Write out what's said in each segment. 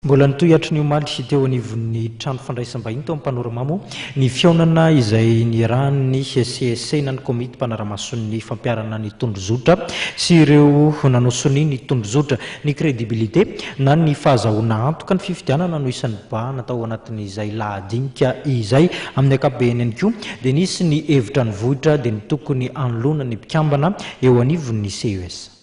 Mbola nitohy hatry ny omaly teo anivon'ny trano fandraisam-bahiny tao Panorama moa ny fihaonana izay niarahan'ny CSC na ny komity mpanara-mason'ny fampiharana ny tondrozotra sy ireo nanao sonia ny tondrozotra. Ny crédibilité na ny fahazahoana antoka ny fifidianana no isan'ny bahana tao anatin'izay lahadinika izay. Amin'ny ankapobeny ihany koa dia nisy ny hevitra nivoitra dia ny tokony hanoloana ny mpikambana eo anivon'ny CES.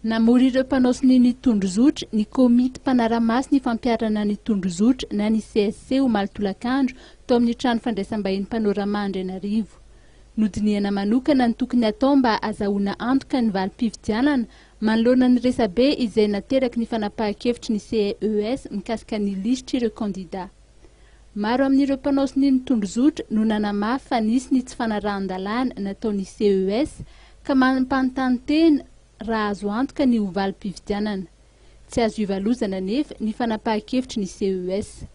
Namory ireo mpanao sonia ny tondrozotra, ny komity mpanara-maso ny fampiharana ny tondrozotra na ny CSC omaly tolakandro tao amin'ny trano fandraisam-bahiny Panorama Andrainarivo. Nodinihana manokana ny tokony hatao mba hazahoana antoka ny valim-pifidianana manoloana ny resabe izay nateraky ny fanapahan-kevitry ny CES mikasika ny lisitr'ireo kandidà. Maro amin'ireo mpanao sonia ny tondrozotra no nanamafy fa nisy ny tsy fanarahan-dalàna nataon'ny CES ka mampanontany tena raha azo antoka ny ho valim-pifidianana. Tsy azo ivalozana anefa ny fanapahan-kevitry ny CES.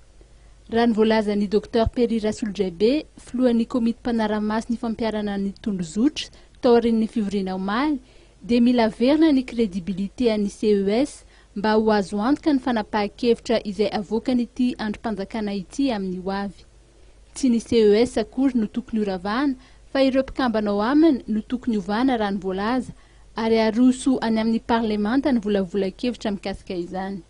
Raha ny voalazan'ny Docteur Perry Rasolodraibe, filohan'ny komity mpanara-maso ny fampiharana ny tondrozotra taorian'ny fivoriana omaly dia mila averina ny crédibilité an'ny CES mba ho azo antoka ny fanapahan-kevitra izay avoakan'ity andrim-panjakana ity amin'ny ho avy. Tsy ny CES akory no tokony horavana fa ireo mpikambana ao aminy no tokony hovana raha ny voalaza ary aroso any amin'ny parlemanta ny volavolan-kevitra mikasika izany.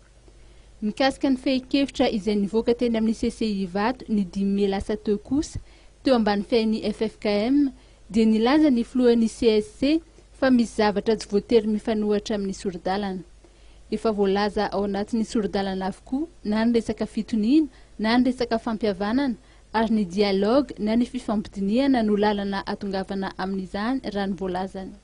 Mikasika ny fehin-kevitra izay nivoaka teny amin'ny CCI Ivato ny dimy mey lasa teo kosa, teo ambany fehin'ny ffkm, dia nilaza ny filohan'ny CSC fa misy zavatra tsy voatery mifanohatra amin'ny sori-dalana. Efa voalaza ao anatin'ny sori-dalana avokoa na ny resaka fitoniana na ny resaka fampihavanana ary ny dialogue na ny fifampidinihana no lalana atongavana amin'izany raha ny voalazany.